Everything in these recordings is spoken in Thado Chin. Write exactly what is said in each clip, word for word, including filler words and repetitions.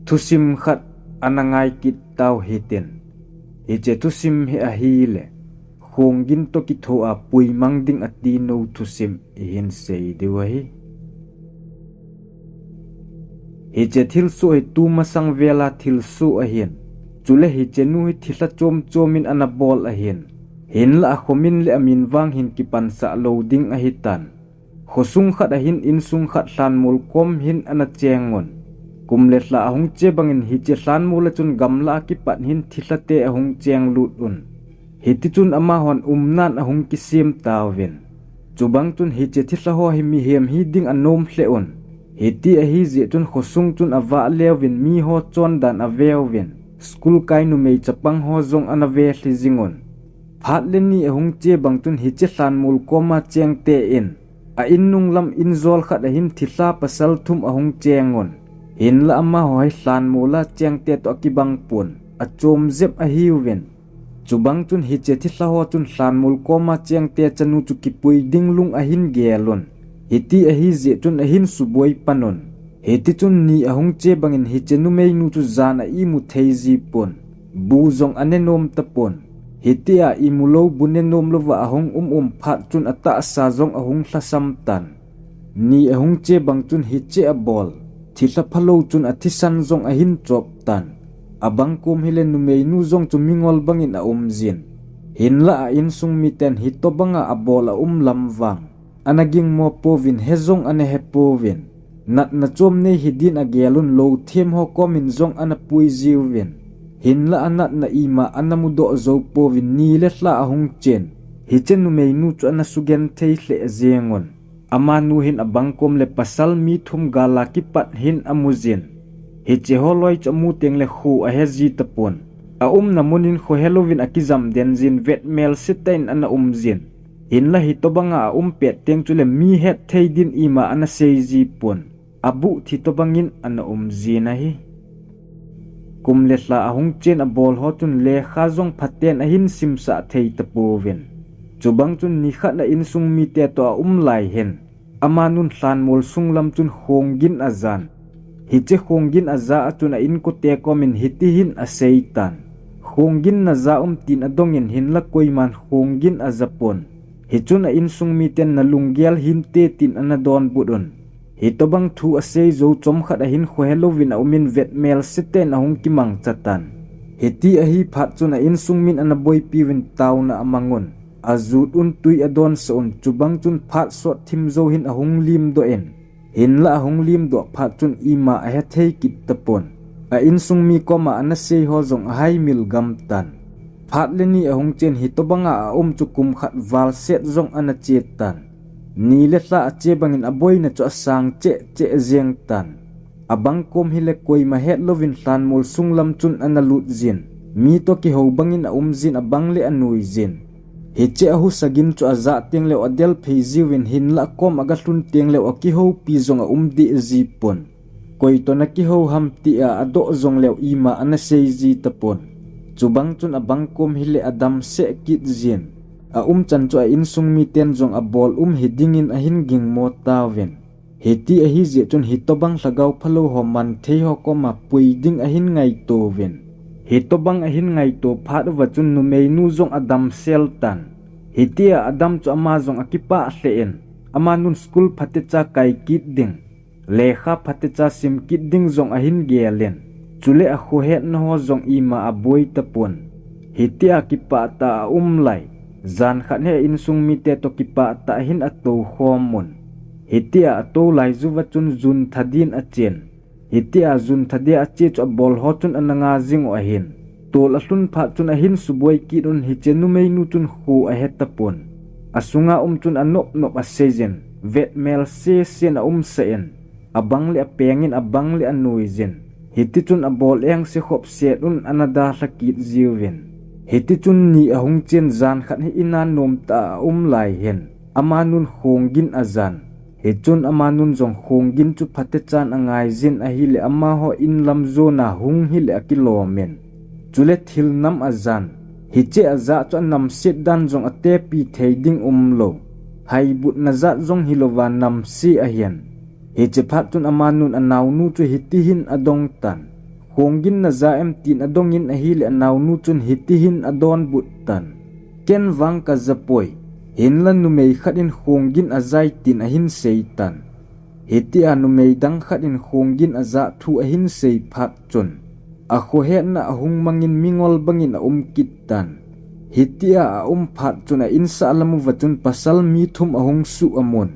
Thusim khat ana ngai kit tau hitin. Hiche thusim hi ahile, khonggin toh kithoa puimang ding ati nou thusim ihin sei diu ahi. Hiche thilsoh hi tumasang vela thilsoh ahin. Chule hiche nu hi thilha chom chom in ana bol ahin. Hinlah akhomin le amin vang hin kipansah lou ding ahitan. Khosung khat ahin insung khat lhanmol kom hin ana cheng un. Kum le lha ahung che bangin hiche lhanmol a chun gamla a kipat hin thilha te ahung cheng lut un. Hiti chun amahon umnan ahung kisem tauvin. Chubang chun hiche thilha ho hi mihem hi ding anom lheh un. Hiti ahi jeh chun khosung chun avah leuvin miho chondan aveuvin. School kai numei chapang ho jong ana ve lhi jing un. Phat le ni ahung che bang chun hiche lhanmol koma cheng te in, a in nung lam in jol khat ahin thilha pasal thum ahung cheng un. Hinlah amaho hi lhanmol a cheng te toh akibang pon, achom jep ahiuvin. Chubang chun hiche thilha ho chun lhanmol koma cheng te chanu chu kipui ding lung ahin gel un. Hiti ahi jeh chun ahin suboi pan un. Hiti chun ni ahung che bangin hiche numeinu chu jan a imu thei ji pon. Bu jong ane nom tapon. Hitia imu lou bu ne nom louva ahung um um phat chun atahsa jong ahung lhasam tan. Ni ahung che bang chun hiche abol, thilha phalou chun athisan jong ahin chop tan. Abang kom hile numeinu jong chu mingol bangin aum jin. Hinlah a insung miten hitobanga abol aum lam vang ana gingmo pouvin, he jong ana he pouvin. Natna chom nei hi din agel un, lou them ho komin jong ana pui jiuvin. Hinlah anatna ima ana mudoh jou pouvin, ni le lha ahung chen. Hiche numeinu chu ana sugenthei lheh jeng un. Amanu hin abang kom le pasal mi thum gal a kipat hin amu jin. Hiche holoi chu amu teng le kho ahe ji tapon. Aumna mun in kho helouvin akijam den jin, vetmel se tah in ana um jin. Hinlah hitobanga aum pet teng chule mi het thei din ima ana sei ji pon. Abuh thi tobangin ana um jin ahi. Kum le lha ahung chen abol ho chun lekha jong phaten ahin simsah thei tapouvin. Chubang chun nikhat a insung mite toh aum lai hin, amanun lhanmol sung lam chun khonggin ajan. Hiche khonggin aja a chun a inkote komin hiti hin asei tan. Khonggin naja um tin adongin, hinlah koiman khonggin aja pon. Hichun a insung miten nalunggel hinte tin ana donbut un. Hitobang thu asei jou chomkhat ahin kho helouvin aumin, vetmel se tah in ahung kimangcha tan. Hiti ahi phat chun a insung min ana boipiuvin, taona amang un. Ajut un, tui adonsah un, chubang chun phat sot thim jou hin ahung limdoh in. Hinlah ahung limdoh phat chun ima ahe thei kit tapon. A insung mi koma ana sei ho jong ahaimil gam tan. Phat le ni ahung chen hitobanga aum chu kum khat val set jong ana che tan. Ni le lha ache bangin aboina chu asang cheh cheh jeng tan. Abang kom hile koima het louvin lhanmol sung lam chun ana lut jin. Mi toh kihou bangin aum jin, abang le anui jin. Hiche ahusa gin chu ajah teng leh adel phei jiuvin, hinlah kom aga lhun teng leh akihoupi jong aum deh ji pon. Koi toh nakihou ham tia adoh jong leh ima ana sei ji tapon. Chubang chun abang kom hile adam seh kit jin. Aumchan chu a insung miten jong abol um hi dingin ahin gingmo tauvin. Hiti ahi jeh chun hitobang lhagao phalou ho man thei ho koma pui ding ahin ngaito uvin. Hitobang ahin ngaito phat uva chun numeinu jong adam sel tan. Hitia adam chu ama jong akipah lheh in, amanun school phatecha kai kit ding, lekha phatecha sim kit ding jong ahin gel in. Chule akhohetna ho jong ima aboi tapon. Hitia kipah tah a aum lai. Jan khat hi a insung mite toh kipah tah a hin atou khom un. Hitia atou lai juva chun jun tha din achen. Hitia jun tha dia ache chu abol ho chun ana nga jing u ahin. Tol alhun phat chun ahin suboi kit un, hiche numeinu chun kho ahe tapon. Asunga um chun anop nop asei jin. Vetmel sesen aumsah in. Abang le apeng in, abang le anui jin. Hiti chun abol engse khop set un ana dalha kit jiuvin. Hiti chun ni ahung chen, jan khat hi in a nom tah a aum lai hin, amanun khonggin ajan. Hichun amanun jong khonggin chu phatechan angai jin ahileh, amaho in lam jona hung hileh akilom in. Chule thil nam ajan. Hiche ajah chu anamset dan jong atepi thei ding umlou. Haibutna jat jong hilouva namse ahin. Hiche phat chun amanun anaonu chu hiti hin adong tan. Khonggin naja em tin adongin ahile anaonu chun hitihin adonbut tan. Ken vang kajapoi. Hinla numei khat in khonggin ajai tin ahin sei tan. Hitia numei dang khat in khonggin aja thu ahin sei phat chun, akhohetna ahung mangin mingol bangin aum kit tan. Hitia aum phat chun a insah lam uva chun pasal mi thum ahung suh amun.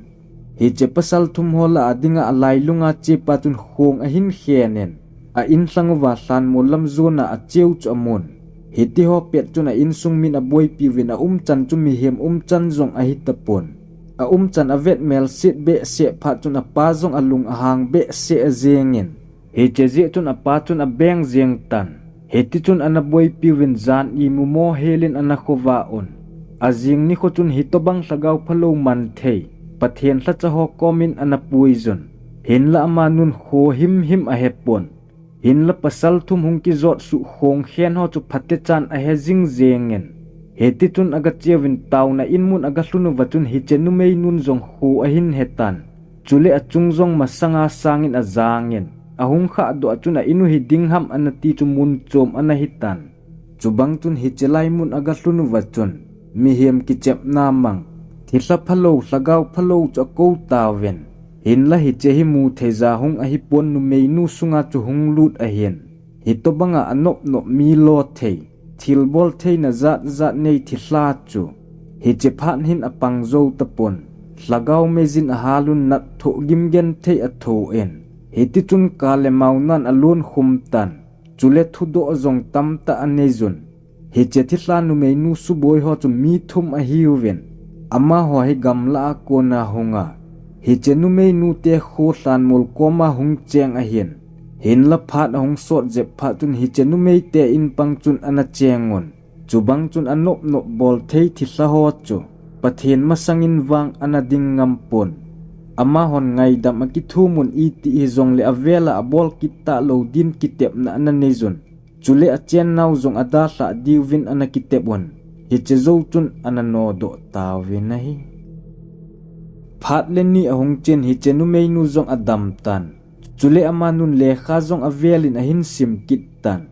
Hiche pasal thum ho lah a dinga alailunga chepa chun khong ahin khenin, a inlhang uva lhanmol lam jona acheu chu amun. Hiti ho pet chun a insung min aboipiuvin a umchan chu mihem umchan jong ahitapon. A umchan avet melset behseh phat chun apa jong alung ahang behseh jengin. Hiche jeh chun apa chun abeng jeng tan. Hiti chun ana boipiuvin jan imu mo helin ana khovah un. Ajing nikho chun hitobang lhagao phalou man thei Pathen lhacha ho komin ana puijun. Hinla amanun kho himhim ahepon. Hinla pasal thum hung kijot suh khong khen ho chu phatechan ahe jing jengin. Hiti chun aga cheuvin taona in mun aga lhun uva chun hiche numeinu jong kho ahin hetan. Chule achung jong masanga sangin ajangin, ahung khahdoh a chun a inu hiding ham ana ti chu mun chom ana hitan. Chubang chun hiche lai mun aga lhun uva chun, mihem kichepna mang, thilha phalou, lhagao phalou chu akou tauvin. Hinla hiche hi mu thei ja hung ahipon numeinu sunga chu hung lut ahin. Hitobanga anop nop mi lo thei, thilbol theina jat jat nei thilha chu. Hiche phat hin apang jou tapon. Lhagao meijin ahalun nat thoh gimgen thei athoh in. Hiti chun ka le maunan alun khum tan. Chule thudoh jong tamtah aneijun. Hiche thilha numeinu suboi ho chu mi thum ahiuvin. Amaho hi gamla a kona hunga. Hiche numeinu te kho lhanmol koma hung cheng ahin. Hinla phat ahung sot jep phat chun hiche numei te in pang chun ana chengun. Chubang chun anop nop bol thei thilha ho chu Pathen masangin vang ana ding ngam pon. Amahon ngaidam akithumun iti hijongle avela abol kit talou din kitepna ana neijun. Chule achennau jong adalhah diuvin ana kitep un. Hiche jou chun ana nodoh tauvin ahi. Phat le ni ahung chen hiche numeinu jong adam tan. Chule amanun lekha jong avelin ahin sim kit tan.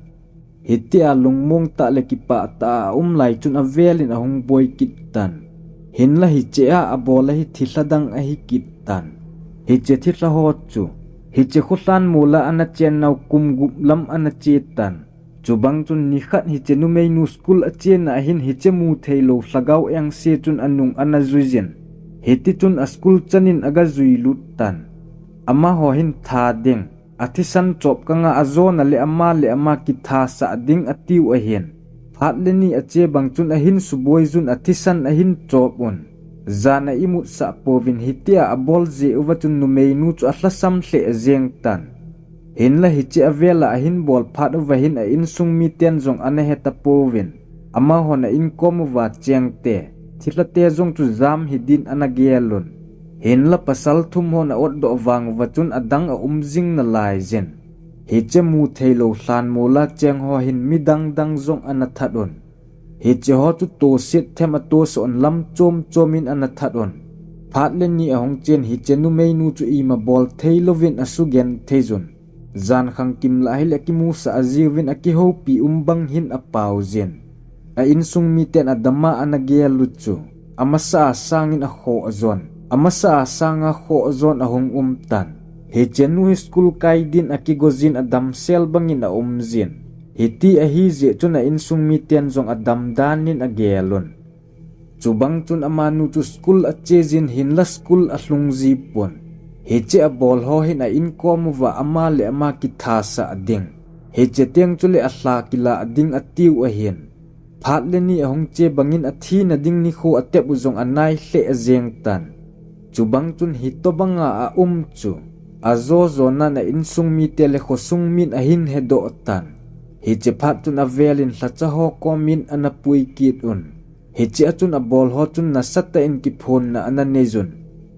Hitia lungmong tah le kipah tah a aum lai chun avelin ahung boi kit tan. Hinla hiche a abol ahi thilha dang ahi kit tan. Hiche thilha ho chu. Hiche kho lhanmol a ana chennau kum gup lam ana che tan. Chubang chun nikhat hiche numeinu school achena ahin hiche mu theilou lhagao engse chun anung ana juijin. Hiti chun a school chanin aga juilut tan. Amaho hin tha ding. Athisan chop kanga ajona le ama le ama kithasah ding atiu ahin. Phat le ni ache bang chun ahin suboijun athisan ahin chop un. Jan a imut sah pouvin hitia abol jeh uva chun numeinu chu alhasam lheh jeng tan. Hinla hiche avela ahin bol phat uva hin a insung miten jong ana heta pouvin. Amahon a inkom uva chengte, thilhate jong chu jam hidin ana gelun. Hinla pasal thum hon a otdoh vang uva chun adang aum jing nalaijin. Hiche mu theilou lhanmol a cheng ho hin midang dang jong ana that un. Hiche ho chu toset them a tosah un lam chom chomin ana that un. Phat le ni ahung chen hiche numeinu chu ima bol theilouvin asugenthei jun. Jan khangkim lah hile akimusah ajiuvin akihoupi um bang hin apaujin. A insung miten adama ana gel u chu. Amasa a sangin akhoh jon. Amasa a sanga khoh jon ahung um tan. Hiche nu hi school kai din akigojin adamsel bangin aumjin. Hiti ahijeh chun a insung miten jong adam danin agelun. Chubang chun amanu chu school achejin hinla school alhung jipon. Hiche abol ho hin a inkom uva ama le ama kithasah ding. Hiche teng chule alha kilah ding atiu ahin. Phat le ni ahung che bangin athina ding nikho atep u jong anai lheh jeng tan. Chubang chun hitobanga aum chu. Ajo jonan a insung mite le khosung min ahin hedoh tan. Hiche phat chun avelin lhacha ho komin ana pui kit un. Hiche a chun abol ho chun nasatah in kiphonna ana neijun.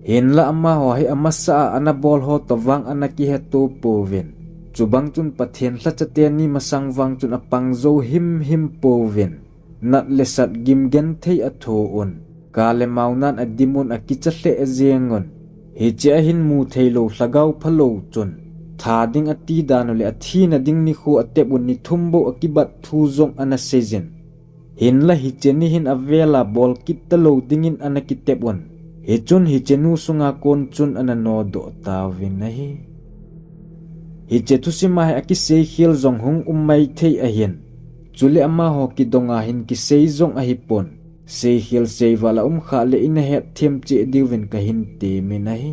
Hinla amaho hi amasa a ana bol ho toh vang ana kiheto pouvin. Chubang chun Pathen lhacha teni masang vang chun apang jou himhim pouvin. Nat le sat gim genthei athoh un. Ka le maunan adim un akicha lheh jeng un. Hiche ahin mu theilou lhagao phalou chun. Tha ding ati dan u le athina ding nikho atep un ni thum bou akibat thu jong ana seijin. Hinla hiche ni hin avela bol kit talou dingin ana kitep un. Hichun hiche nu sunga kon chun ana nodoh tauvin ahi. Hiche thusim a hi akiseikhel jong hung um maithei ahin. Chule amaho kidonga hin kisei jong ahipon. Seikhel seival a um khah le ina hetthem cheh diuvin kahin temin ahi.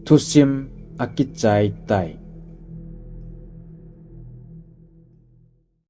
Thusim akichai tai.